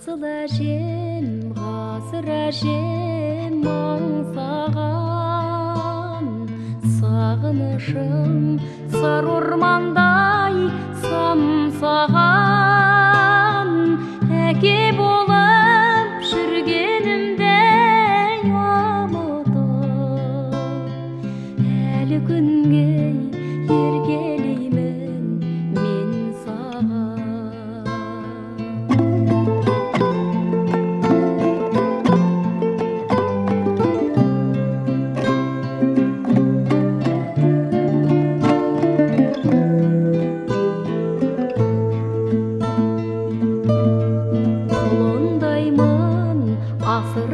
Асыл әжем, ғасыр әжем, аңсаған сағынышым сары ормандай самсаған. Әке болып жүргенімді ұмытып, әлі күнге еркелеймін мен саған. Құлындаймын асыр